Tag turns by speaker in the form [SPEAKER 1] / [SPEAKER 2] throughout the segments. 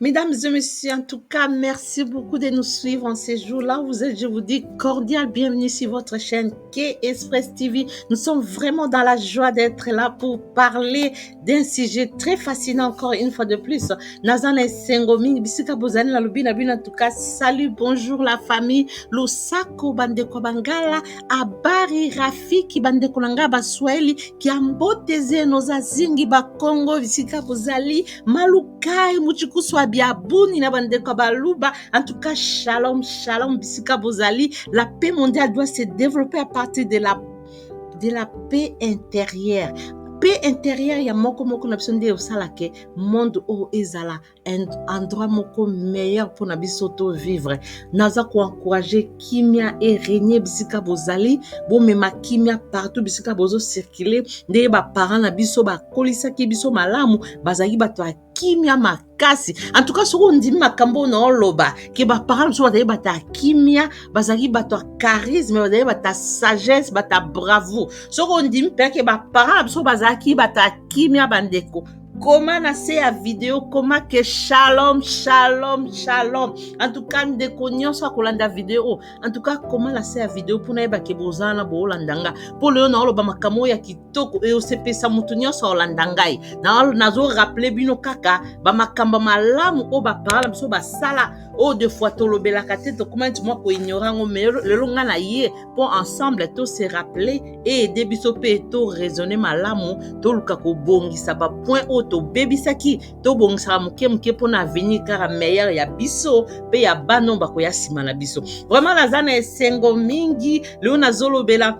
[SPEAKER 1] Mesdames et messieurs, en tout cas, merci beaucoup de nous suivre en ces jours-là. Vous êtes, je vous dis, cordial bienvenue sur votre chaîne K Express TV. Nous sommes vraiment dans la joie d'être là pour parler d'un sujet très fascinant encore une fois de plus. Naza na esengo mingi bisika bozali na lobi na bino en tout cas, salut, bonjour la famille. Losako bandeko bangala, habari rafiki bandeko na ngai baswahili, kiambote zeno za zingi bakongo bisika bozali, malukai muchikuswa biabuni na bandeko ya baluba. En tout cas, shalom, shalom bisika bozali. La paix mondiale doit se développer à partir de la paix intérieure. Paix intérieure ya moko moko na biso nde osalaka monde oyo ezala endroit moko meilleur mpona biso to vivre. Naza koencourager kimia erégner bisika bozali. Bomema kimia partout bisika bozocirculer. Ndenge baparent na biso bakolisaki biso malamu, bazalaki bato ya kimia makasi. En tout cas, soki ondimi makambo oyo naoloba ke baparent na biso bazalaki bato ya kimia, bazalaki bato ya charisme, bazalaki bato ya sagesse, bato ya bravoure, soki ondimi mpe ke baparent na biso bazalaki bato ya kimia, bandeko, koma na se ya video, koma ke shalom, shalom, shalom. En tout cas, ndeko nyonso akolanda video, en tout cas, koma na se ya video mpona yebake bozala na boolanda nga, mpo lelo naoloba makambo oyo ya kitoko eyosepesa motu nyonso aolanda ngai. Nazorappeler bino kaka bamakambo malamu oyo baparent na biso basala, oyo des fois tolobelaka te, tokóma neti mwa koignorer yango. Mais lelo ngai na ye mpo ensemble to se rappeler, eaider biso mpe to raisonner malamu, toluka kobongisa bapoint oyo tobebisaki, tobongisaka moke moke mpona avenir kaka meilleur ya biso mpe ya bana oyo bakoya nsima na biso. Vraiment, naza na esengo mingi. Lelo nazolobela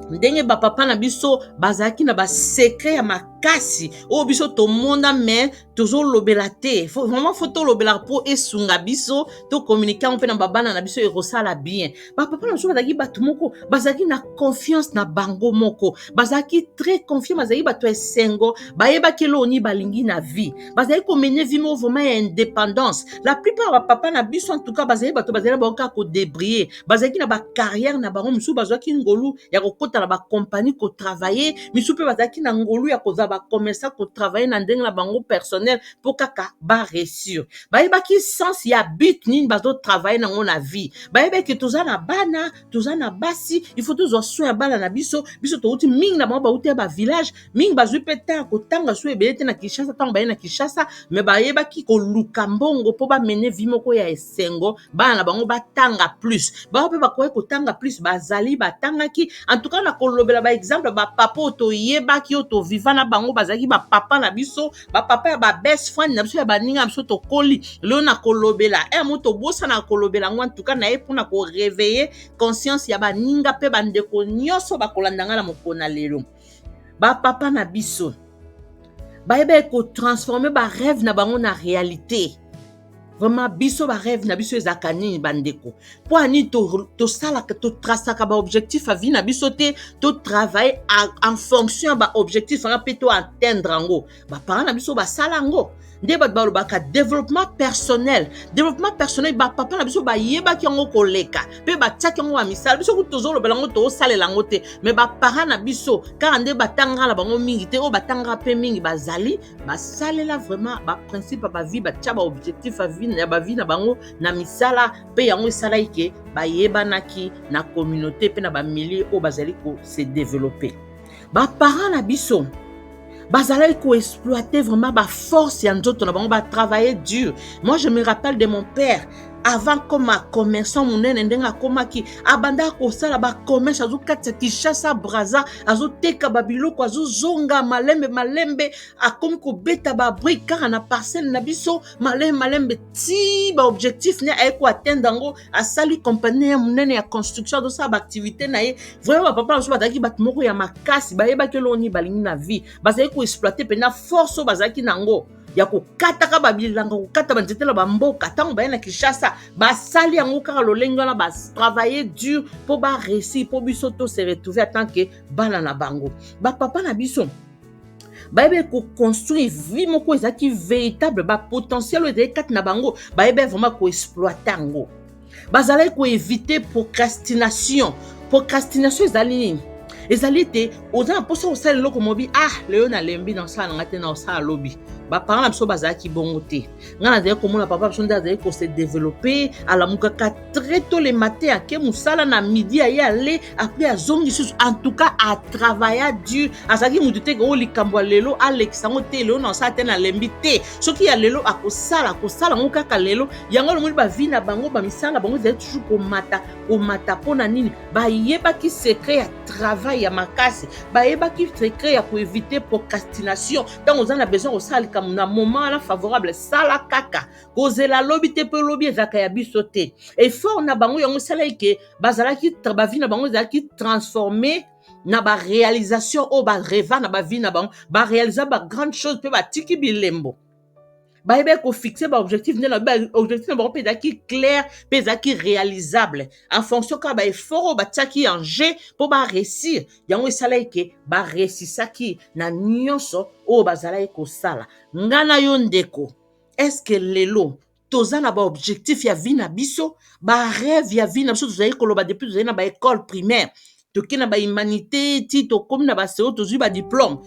[SPEAKER 1] ndenge bapapa na biso bazalaki na basecret ya makasi oyo biso tomona me tozolobela te. Vraiment, faut tolobelaka mpo esunga biso tocommuniquer yango mpe na babana na biso, ekosala bien. Bapapa na biso bazalaki bato moko bazalaki na confiance na bango moko, bazalaki très confiant, bazalaki bato ya esengo, bayebaki eloko nini balingi na vie, bazalaki komener vie moko vraiment ya indépendance. La plupart ya bapapa na biso, en tout cas, bazali bato bazali na bango kaka kodébrouiller, bazalaki na bacarrière na bango. Misusu bazwaki ngolu ya kokɔta na bacompagnie kotravailler, misusu mpe bazalaki na ngolu ya kozala bacommerçant, kotravailler na ndenge na bango personnel mpo kaka baréussir. Bayebaki sens ya but nini bazotravailler nango na vie. Bayebaki toza na bana, toza na basi, il faut tozwa soin ya bana na biso. Biso touti, mingi na bango bauti ya bavillage, mingi bazwi mpe temps ya kotanga so ebele te na Kinshasa. Ntango baye na Kinshasa, me bayebaki koluka mbongo mpo bamener vie moko ya esengo, bana na bango batanga plus, bango mpe bakoki kotanga plus, bazali batangaki. En tout cas, na kolobela baexemple bapapa oyo toyebaki, oyo toviva na bango, bazalaki bapapa na biso, bapapa ya babest friend na biso, ya baninga na biso tokoli. Lelo na kolobela mo tobosana kolobela yango. En tout cas, na ye mpona koréveiller conscience ya baninga mpe bandeko nyonso bakolanda ngai na mokolo na lelo. Bapapa na biso bayebaki kotransformer barêve na bango na réalité. Vraiment, biso barêve na biso ezalaka nini, bandeko? Mpo ani tosalaka, totraçaka baobjectif ya vie na biso te, totravailler en fonction ya baobjectif wana mpe toatteindre yango. Baparent na biso basala yango. Nde bato balobaka développement personnel, développement personnel, bapapa na biso bayebaki yango koleka mpe batiaki yango ya misala. Biso kutu tozolobela yango, tozosalela yango te, mais baparent na biso kaka nde batangaka na bango mingi te, oyo batangaka mpe mingi bazali basalela vraiment baprincipe ya bavie, batia baobjectif ya bavie na bango na misala, mpe yango esalaki ke bayebanaki na communauté mpe na bamilieu oyo bazali kose développer. Baparent na biso bazalaki koexploiter vraiment baforce ya nzoto na bango, batravailler dur. Moi, je me rappelle de mon père, avant koma commerçant monene ndenge akomaki, abandaka kosala bacommerce, azokatisa Kinshasa Braza, azoteka babiloko, azozonga malembe malembe, akomi kobeta babrique kaka na parcelle na biso, malembe malembe ti baobjectif ne aye koatteindre yango, asali compagnie ya monene ya construction, azosala baactivité na ye. Vraiment, bapapa na biso bazalaki bato moko ya makasi, bayebaki eloko nini balingi na vie, bazalaki koexploiter mpenza force oyo bazalaki nango ya kokataka babilanga, kokata banzete na bamboka. Ntango baye na Kinshasa, basali yango kaka lolenge wana, batravailler dur mpo baréussir, mpo biso to se retrouver en tant que bana na bango. Bapapa na biso bayebi koconstruire vie moko ezalaki véritable. Bapotentiel oyo ezalaki kati na bango, bayebi vraiment koexploiter yango. Bazalaki koéviter procrastination. Procrastination ezali nini? Ezali ete oza na mposa kosala eloko mobi: "Ah, lelo nalembi, na osala nanga te, na osala lobi." Baparent na biso bazalaki bongo te. Ngai nazali komona papa biso nde azali kose développer, alamukaka très tôt le matin, ake mosala na midi, aye ale, après azongi lisusu. En tout cas, atravailla dur. Azalaki motu te oyo likambo ya lelo alekisa yango te, lelo na osala te, nalembi te. Soki ya lelo akosala, akosala yango kaka lelo. Yango lomoni bavie na bango, bamisala na bango ezali toujours komata, komata. Mpo na nini? Bayebaki secret ya travail ya makasi, bayebaki secret ya koéviter procrastination. Ntango oza na besoin kosala likambo na moment wana favorable, sala kaka, kozela lobi te, mpe lobi ezalaka ya biso te. Effort na bango yango esalaki ke bazalaki, bavie na bango ezalaki transformé na baréalisation oyo barêva na bavie na bango. Baréalisa bagrande chose mpe batiki bilembo. Bayebaki kofixe baobjectif nde na objectif na bango, mpe ezalaki clair mpe ezalaki réalisable en fonction kaka baeffort oyo batiaki en jeu mpo baréussir. Yango esalaki ke baréussisaki na nyonso oyo bazalaki kosala. Nga na yo ndeko, est-ce lelo toza na baobjectif ya vie na biso, barêve ya vie na biso? Tozali koloba depuis tozali na baécole primaire, toke na bahumanité, ti tokómi na baseo, tozwi badiplôme.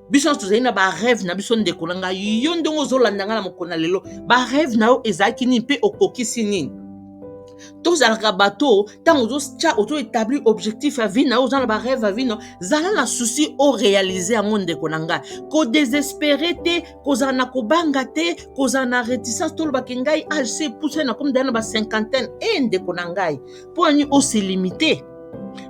[SPEAKER 1] Biso nyonso tozali na barêve na biso. Ndeko na ngai, yo ndenge ozolanda ngai na mokolo na lelo, barêve na yo ezalaki nini mpe okokisi nini? Tozalaka bato, ntango ozotya, ozoétablir objectif ya vie na yo, oza na barêve ya vie na yo, zala na souci oréaliser yango. Ndeko na ngai, kodésespérer te, kozala na kobanga te, kozala na réticence. Tolobaki ngai âge se epusani, nakomi daya na bacinquantaine. E ndeko na ngai, mpo ani ose limiter?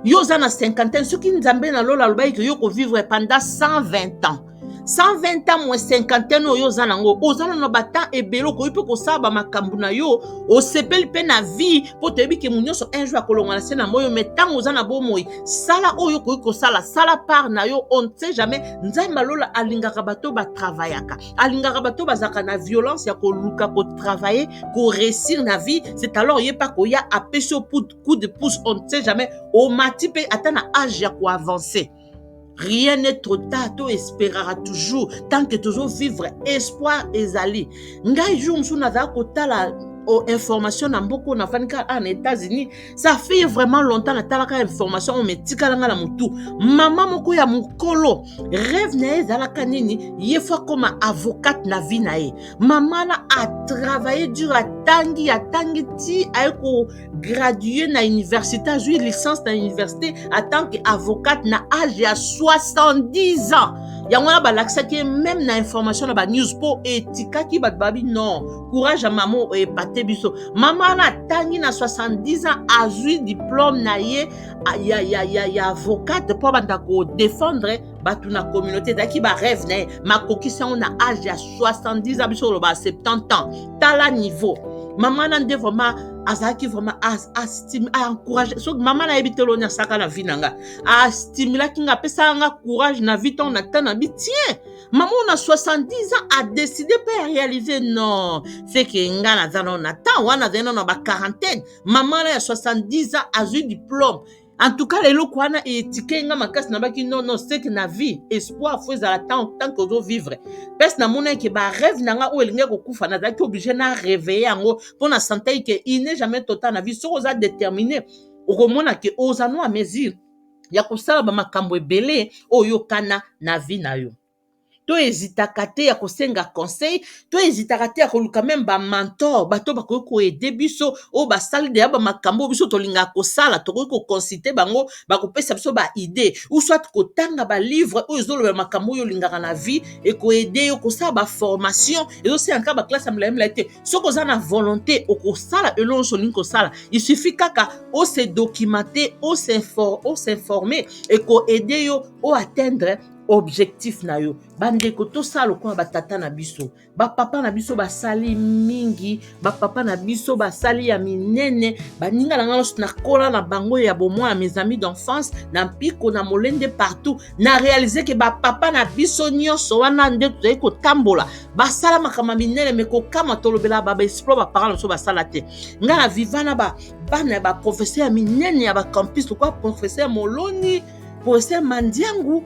[SPEAKER 1] Yo oza na cinquantaine, soki Nzambe na lola alobaki ke yo kovivre pendant 120 ans, 120 ans moins cinquantaine oyo oza nango, oza nano batemps ebele. Okoki mpe kosala bamakambo na yo, osepeli mpe na vie, mpo toyebi ke mu nyonso un jour akolongwa na se na moi. Mais ntango oza na bomoi, sala oyo okoki kosala, sala part na yo. On ne sait jamais. Nzambe alola alingaka bato batravaillaka, alingaka bato bazalaka na violence ya koluka kotravailler, koréussir na vie. C'est alors ye mpe koya apesi yo coup de pouce. On ne sait jamais, omati mpe ata na âge ya koavancer. Rien n'est trop tard. To espérera toujours. Tant que tozovivre, espoir ezali. Ngai jour mosusu nazala kotala information na mboka oyo nafandi kaka awa na États-Unis. Ça fait vraiment longtemps natalaka information oyo, metikala nga na motu. Mama moko ya mokolo, rêve na ye ezalaka nini? Ye faut akoma avocate na vie na ye. Mama na atravaille dur, atangi, atangi ti aye kograduer na université, azwi licence na université en tant que avocate na âge ya 70 ans. Yango wana balakisaki ye même na information na banews, mpo etikaki bato babi non, courage ya mama epate biso. Mama wana atangi na 70 ans, azwi diplôme na ye ya avocate mpo abanda kodéfendre bato na communauté. Ezalaki barêve na ye, makokisi yango na âge ya 70 ans. Biso koloba 70 ans, tala niveau. Mama na nde vraiment azalaki vraiment aencourage. Soki mama nayebi te loni asalaka na vie na nga, astimulaki nga, apesaka nga courage na vie. Ntango na ta na bi tien, mama oyo na 70 ans adécidé mpe aréaliser. Non, c'est que nga naza nano na temps wana, azali nano na baquarantaine. Mama na ya 70 ans azwi diplôme. En tout cas, eloko wana etike nga makasi. Nabaki non, non, c'est que na vie espoir faut ezala tant que ozovivre. Mpesi namonaki barêve na nga oyo elingi kokufa, nazalaki obligé na réveiller yango, mpo na sentaki ke il n'est jamais total na vie. Soki oza déterminé, okomona ke oza no à mesure ya kosala bamakambo ebele oyo okana na vie na yo. To ezitaka te ya kosenga conseil, to ezitaka te ya koluka même bamentor, bato bakoki koaider biso, oyo basali deya bamakambo oyo biso tolingaka kosala. Tokoki koconsulter bango, bakopesa biso baidée, ou soit kotanga balivre oyo ezolobela makambo oyo olingaka na vie, ekoaider yo. Kosala baformation, ezosenga kaka baklasse ya molai molai te. Soki oza na volonté, okosala eloko nyonso olingi kosala. Il suffit kaka ose documenter, os'informer, ekoaider yo oatteindre objectif na yo. Bandeko, tosala lokola batata na biso, bapapa na biso basali mingi, bapapa na biso basali ya minene. Baninga na ngai nyonso nakola na bango ya bomwana, mes amis d'enfance, na mpiko na molende partout, na réaliser ke bapapa na biso nyonso wana nde tozali kotambola, basala makambo ya minene. Me kokama, tolobela baexploit baparent na biso basala te. Ngai na viva na bana ya baprofesseur ya minene ya bacampus, lokola professeur Moloni, professeur Mandiangu,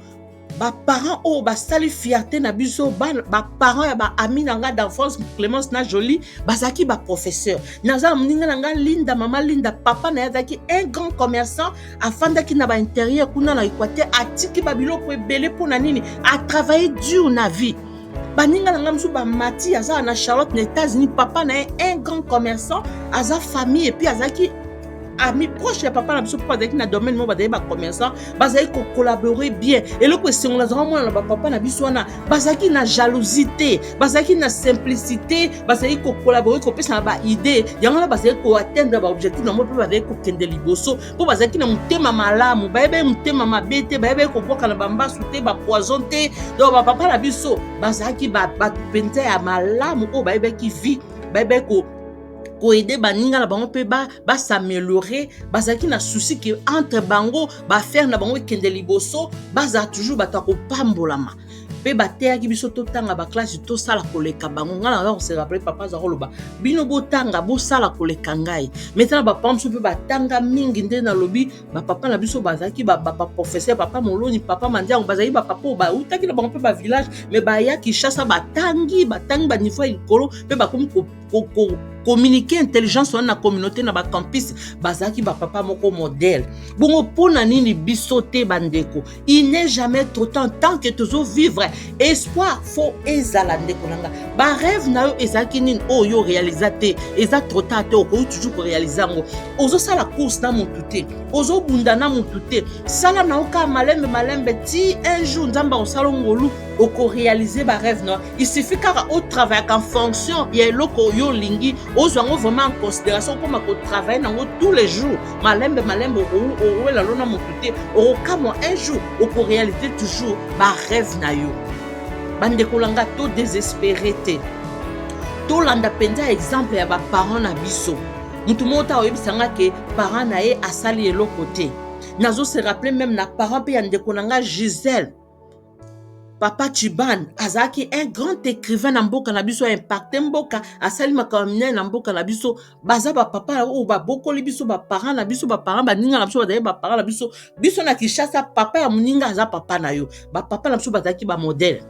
[SPEAKER 1] baparent oyo basali fierté na biso. Baparent ya baami na ngai d'enfance, Clémence na Jolie, bazalaki baprofesseur. Naza na moninga na ngai Linda, mama Linda, papa na ye azalaki un grand commerçant, afandaki na baintérieur kuna na Équateur, atiki babiloko ebele. Mpo na nini? Atravaille dur na vie. Baninga na ngai mosusu bamati, aza na Charlotte na États-Unis, papa na ye un grand commerçant, aza famille, et puis azalaki ami proche ya papa na biso, mpo bazalaki na domaine moko, bazali bacommerçant, bazali kocollaborer bien. Eloko esengo nazalaka mona na bapapa na biso wana, bazalaki na jalousie te, bazalaki na simplicité, bazalaki kocollaborer, kopesa na baidées. Yango wana bazalaki koatteindre baobjectif na bango mpe bazalaki kokende liboso, mpo bazalaki na motema malamu, bayebaki motema mabe te, bayebaki kobwaka na bambasu te, bapoison te. Donc bapapa na biso bazalaki bato mpenza ya malamu oyo bayebaki vie, bayebaki koaider baninga na bango mpe bas'améliorer. Bazalaki na souci ke entre bango, baaffaire na bango ekende liboso, bazala toujours bato ya kopambolama. Mpe bateyaki biso totanga baclasse, tosala koleka bango. Ngai naza kose rappeler, papa aza koloba: "Bino botanga, bosala koleka ngai." Maintenant bapapa mosusu mpe batanga mingi. Nde nalobi, bapapa na biso bazalaki baprofesseur, papa Moloni, papa Mandiango, bazalaki bapapa oyo bautaki na bango mpe bavillage, mais baya Kinshasa, batangi, batangi baniveau ya likolo mpe bakomi communiquer intelligence wana na communauté, na bacampus. Bazalaki bapapa moko modèle. Bongo mpo na nini biso te? Bandeko, il n'est jamais trop tard tant que tozovivre. Espoir faut ezala. Ndeko na nga, barêve na yo ezalaki nini oyo oréaliser te? Eza trop tard te, okoki toujours koréaliser yango. Ozosala course na motu te, ozobunda na motu te, sala na yo kaka malembe malembe ti un jour Nzambe akosala ngolu, okoréaliser barêve na yo. Il suffit kaka otravaillaka en fonction ya eloko oyo olingi, ozwa yango vraiment en considération, okoma kotravailler nango tous les jours, malembe malembe, owela lo na motu te, okokamwa, un jour okoréaliser toujours barêve na yo. Bandeko na nga, todésespérer te, tolanda mpenza exemple ya baparent na biso. Motu moko ta oyebisanga ke parent na ye asali eloko te. Nazose rappeler même na parent mpe ya ndeko na nga Gisele, papa Chiban azalaki un grand écrivain na mboka na biso, aimpacter mboka, asali makambo minene na mboka na biso. Baza bapapa oyo babokoli biso, baparent na biso, baparent baninga na biso, bazali baparent na biso. Biso na Kinshasa, papa ya moninga aza papa na yo. Bapapa na biso bazalaki bamodèle.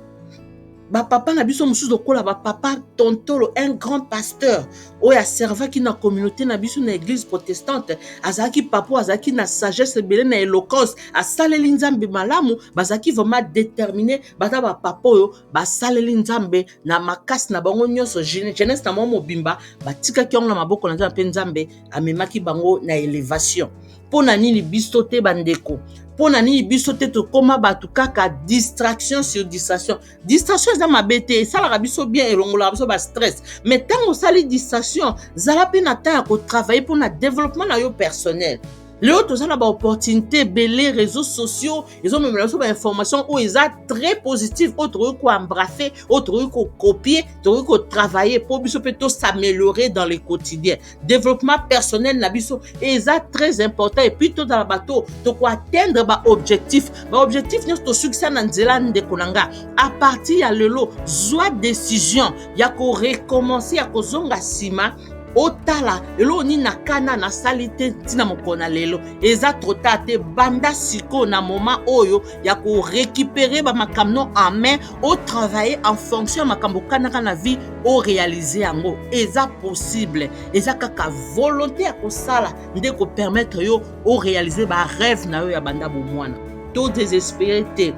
[SPEAKER 1] Bapapa na biso mosusu lokola bapapa Tontolo, un grand pasteur oyo aservaki na communauté na biso na église protestante, azalaki papa oyo azalaki na sagesse ebele, na éloquence, asaleli Nzambe malamu. Bazalaki vraiment déterminé. Baza bapapa oyo basaleli Nzambe na makasi na bango nyonso. Jeunesse na bango mobimba batikaki yango na maboko na Nzambe, mpe Nzambe amemaki bango na élévation. Mpo na nini biso te, bandeko? Mpo na nini biso te? Tokóma bato kaka distraction sur distraction. Distraction eza mabe te, esalaka biso bien, elongolaka biso bastress, mais ntango osali distraction, zala mpe na temps ya kotravailler mpo na développement na yo personnel. Lelo toza na baopportunité ebele, réseaux sociaux ezomemela biso bainformation oyo eza très positive, oyo tokoki koembrasser, oyo tokoki kocopier, tokoki kotravailler mpo biso mpe tos'améliorer dans le quotidien. Développement personnel na biso eza très important. Et puis tozala bato tokoatteindre baobjectif, baobjectif nyonso tosukisa na nzela. Ndeko na nga, à partir ya lelo, zwa décision ya korecommencer, ya kozonga nsima, otala eloko nini na kana nasali te ntina mokolo na lelo. Eza trop tard te. Banda sikoyo, na moment oyo ya korécupérer bamakambo no en main, otravailler en fonction ya makambo okanaka na vie, oréaliser yango. Eza possible, eza kaka volonté ya kosala nde kopermettre yo oréaliser barêve na yo ya banda bomwana. Todésespérer te,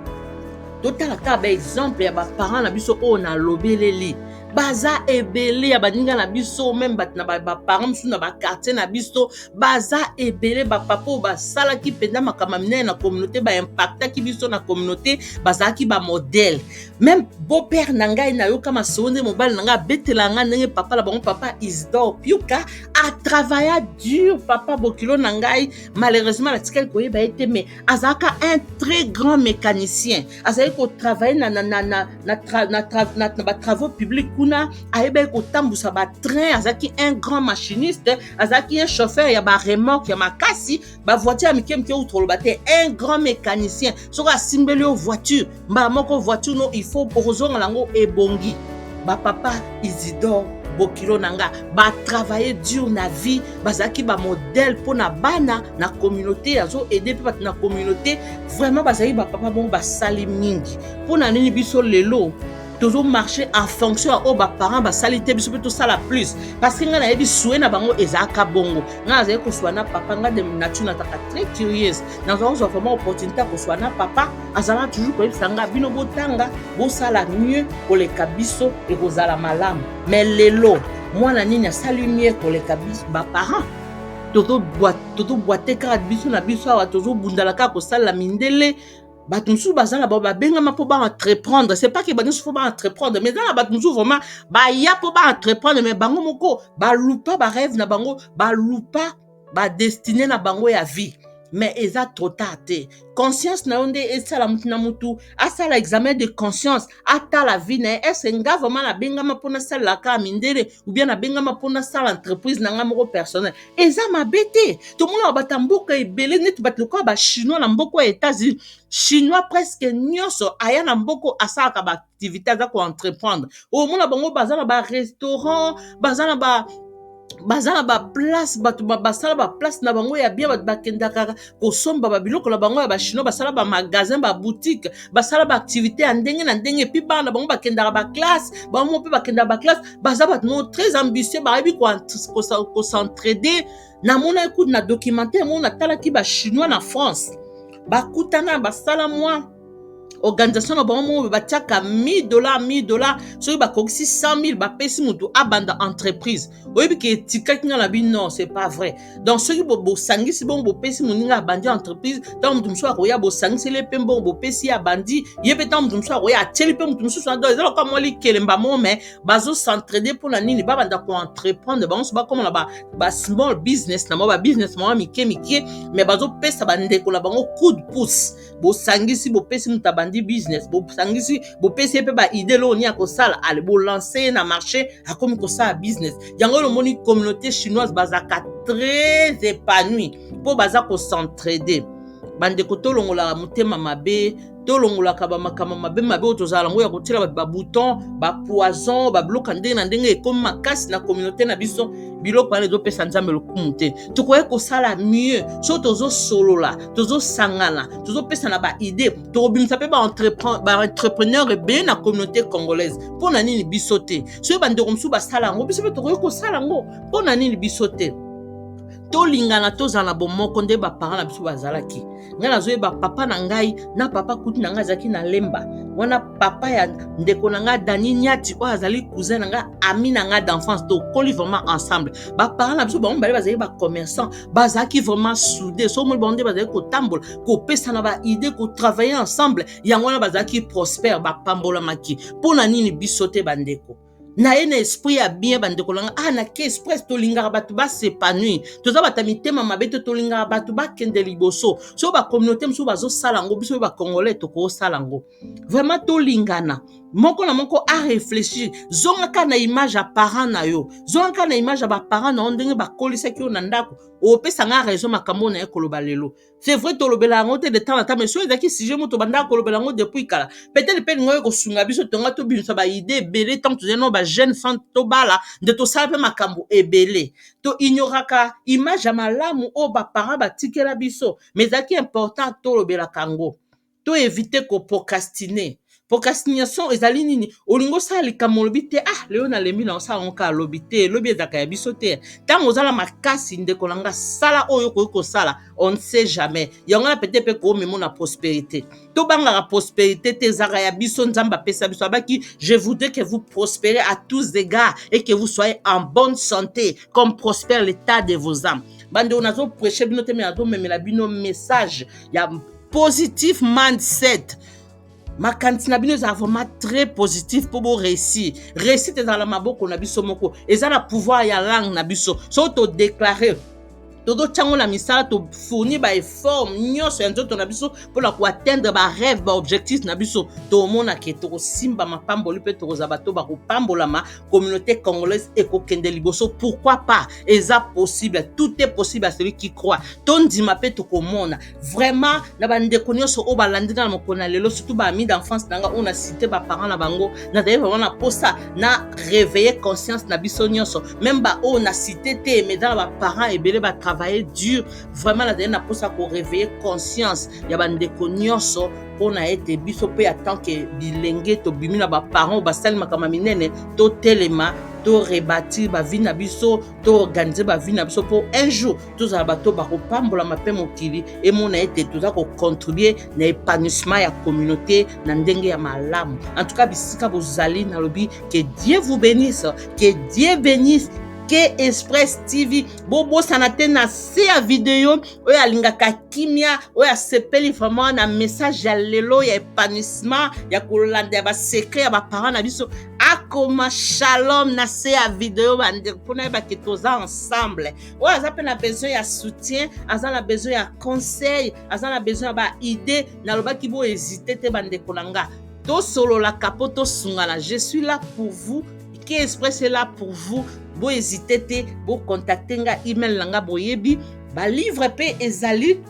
[SPEAKER 1] totala kaka baexemple ya baparent na biso oyo nalobeleli. Baza ebele ya baninga na biso, même bato na baparent mosusu na baquartier na biso, baza ebele, bapapa oyo basalaki mpenza makambo minene na communauté, baimpactaki biso na communauté, bazalaki bamodèle. Même beau-père na ngai, nayoka masolo nde mobali na ngai abetela ngai ndenge papa na bango, papa Isidore Piuka, atravailla dur. Papa bokilo na ngai, malheureusement natikali koyeba ye te, mais azalaka un très grand mécanicien, azalaki kotravailler na batravaux publics kuna, ayebaki kotambusa batrain, azalaki un grand machiniste, azalaki un chauffeur ya baremorque ya makasi, bavoiture ya mike mike outi koloba te. Un grand mécanicien, soki asimbeli yo voiture, mbala moko voiture no, il faut okozonga yango ebongi. Bapapa Isidore bokilo na nga batravailler dur na vie, bazalaki bamodèle mpo na bana na communauté, azoaider mpe bato na communauté. Vraiment bazalaki bapapa bongo, basali mingi. Mpo na nini biso lelo Tozomarche en fonction ya oyo baparent basali te. Biso mpe tosala plus, parce que ngai nayebi souhait na bango ezalaka bongo. Ngai nazali koswa na papa. Ngai de nature nazalaka très curieuse. Nazala kozwa vraiment opportunité ya koswa na papa. Azalaka toujours koyebisa ngai: "Bino botanga, bosala mieux koleka biso, ekozala malamu." Mais lelo mwana nini asali mieux koleka biso baparent? Tozobwate kaka biso na biso awa, tozobundala kaka kosalela mindele. Bato mosusu baza na bango babengama mpo baentreprendre. C'est pas que bato nyonso faut baentreprendre, mais eza na bato mosusu vraiment baya mpo baentreprendre, mais bango moko balupa barêve na bango, balupa badestinée na bango ya vie. Mais eza trop tard te. Conscience na yo nde esala mutu na mutu asala examen de conscience, atala vie na ye: est-ce nga vraiment nabengama mpo nasalela kaka mindele, ou bien nabengama mpo nasala entreprise na nga moko personnel? Eza mabe te. Tomonaka bato ya mboka ebele, neti bato lokola bachinois na mboka ya États-Unis. Chinois presque nyonso aya na mboka asalaka baactivité, aza koentreprendre. Omona bango baza na barestaurant, baza na baplace, bato basala baplace na bango ya bien, bato bakendaka kosomba babiloko na bango ya bachinois. Basala bamagasin, baboutique, basala baactivité ya ndenge na ndenge. Et puis bana na bango bakendaka baclasse, bango mpe bakendaka baclasse. Baza bato moko très ambitieux, bayebi kos'entraider. Namona kutu na documentaire moko natalaki, bachinois na France bakutana, basala mwa organisation na bango moko, batiaka 1000 $, 1000 $. Soki bakokisi 100 000, bapesi motu abanda entreprise. Oyebi ke etikaki nga na bi: "Non, c'est pas vrai." Donc soki bosangisi bongo, bopesi moninga, abandi entreprise. Ntango motu mosusu akoya, bosangiseli mpe mbongo, bopesi ye, abandi ye mpe. Ntango motu mosusu akoya, atieli mpe motu mosusu. Donc eza lokola mwa likelemba moko, mais bazos'entraider. Mpona nini? Babanda koentreprendre bango so, bakóma na basmall business na bango, babusiness bango mike mike, mais bazopesa bandeko na bango coup de pouce. Bosangisi, bopesi moto, abandi business. Bosangisi, bopesi ye mpe baidée loo nini ya kosala. Ale, bolancer ye na marché, akomi kosala business. Yango oyo omoni communauté chinoise bazalaka très épanoui, mpo baza kos'entraider. Bandeko, tolongolaka motema mabe, tolongolaka bamakambo mabe mabe oyo tozala yango ya kotiela bato babouton, bapoison, babiloko ya ndenge na ndenge. Ekomi makasi na communauté na biso. Biloko wana ezopesa Nzambe lokumu te. Tokoki kosala mieux soki tozosolola, tozosangana, tozopesana baidée. Tokobimisa mpe baentrepreneur ebele na communauté congolaise. Mpo na nini biso te? Soki bandeko mosusu basala yango, biso mpe tokoki kosala yango. Mpo na nini biso te? Tolingana, tozala na bomoko nde baparent na biso bazalaki. Ngai nazoyeba papa na ngai na papa kutu na ngai azalaki na Lemba wana, papa ya ndeko na ngai Dani Niati, oyo azali cousin na ngai, ami na ngai d'enfance, tokoli vraiment ensemble. Baparent na biso bango mibale bazalaki bacommerçant, bazalaki vraiment soudé. So omoni bango nde bazalaki kotambola, kopesana baidée, kotravailler ensemble. Yango wana bazalaki prospère, bapambolamaki. Mpo na nini biso te, bandeko? Na ye na esprit ya bien, bandeko na nga, ah, na Ke Express tolingaka bato bas'épanouir. Toza bato ya mitema mabe te, tolingaka bato bakende liboso. So bacommunauté mosusu bazosala yango, biso oyo bacongolais tokosala yango. Vraiment, tolingana, moko na moko aréfléchir. Zongaka na image ya parent na yo, zongaka na image ya baparent na yo, ndenge bakolisaki yo na ndako. Opesa nga raison. Makambo na ye koloba lelo, c'est vrai, tolobela yango te de temps na temps, mais soki ezalaki sujet mo tobandaka kolobela yango depuis kala, peut-être mpe lingo ekosunga biso tonga tobimisa baidée ebele. Ntango tozali no bajeune femme, tobala nde tosala mpe makambo ebele. Toignoraka image ya malamu oyo baparent batikela biso, mais ezalaki important tolobelaka yango. Toéviter koprocrastiner. Procrastination ezali nini? Olingi osala likambo, olobi te: "Ah, lelo nalembi, na osala yango kaka lobi." Te, lobi ezalaka ya biso te. Ntango oza na makasi, ndeko na nga, sala oyo okoki kosala. On ne sait jamais. Yango wana pete mpe koomemo na prospérité. Tobangaka prospérité te, ezalaka ya biso. Nzambe apesa biso, abaki: "Je voudrais que vous prospérez à tous égards et que vous soyez en bonne santé comme prospère l'état de vos âmes." Bandeko, nazoprêche bino te, mais nazomemela bino message ya positif mindset. Makanisi na bino ezala vraiment très positif mpo boréussir. Réussite ezala na maboko na biso moko, eza na pouvoir ya langue na biso. Soki todéclarer, tozotya yango na misala, tofournir baeffort nyonso ya nzoto na biso mpona koatteindre barêve, baobjectif na biso, tomona ke tokosimba mapamboli mpe tokozala bato bakopambolama. Communauté congolaise ekokende liboso. Pourquoi pas? Eza possible, tout est possible à celui qui croit. Tondima mpe tokomona. Vraiment, na bandeko nyonso oyo balandi nga na mokolo na lelo, surtout baami d'enfance na nga oyo na cité baparent na bango, nazali vraiment na posa na réveiller conscience na biso nyonso, même baoyo na cité te, mais eza na baparent ebele batravailler. Kotravailler dur. Vraiment, nazali na mposa koréveiller conscience ya bandeko nyonso mpona ete biso mpe, en tant que bilenge, tobimi na baparent basali makambo minene, totelema, torebâtir bavie na biso, toorganiser bavie na biso, mpo un jour tozala bato bakopambolama mpe mokili emona ete toza kocontribuer na épanouissement ya communauté na ndenge ya malamu. En tout cas, bisika bozali, nalobi que Dieu vous bénisse, que Dieu bénisse Ke Express TV. Bobosana te, na se ya video oyo, alingaka kimia, oyo asepeli vraiment na message ya lelo ya épanouissement, ya kolanda ya basecret ya baparent na biso, akoma shalom na se ya video, bandeko, mpona yebake toza ensemble. Oyo aza mpe na besoin ya soutien, aza na besoin ya conseil, aza na besoin ya baidée, nalobaki bohésiter te, bandeko na nga, tosololaka mpo tosungana. Je suis là pour vous, Ke Express est là pour vous. Bohésiter te, bocontacter nga, email na nga boyebi. Balivre mpe ezali,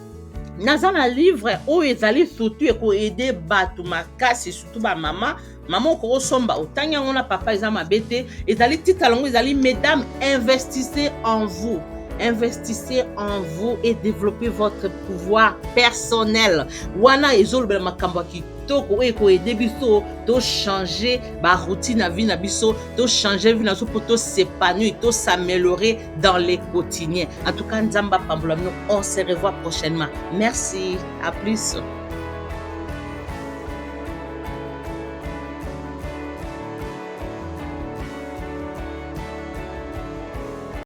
[SPEAKER 1] naza na livre oyo ezali surtout ekoaider bato makasi, surtout bamama. Mama, okokosomba, otangi yango na papa, eza mabe te. Ezali, titre yango ezali "Mesdames, investissez en vous. Investissez en vous et développez votre pouvoir personnel". Wana ezolobela makambo ya kitoko oyo ekoaider biso tochanger baroutine na vie na biso, tochanger vie na biso mpo tos'épanouir, tos'améliorer dans les quotidiens. En tout cas, Nzambe apambola bino. On se revoit prochainement. Merci, à plus.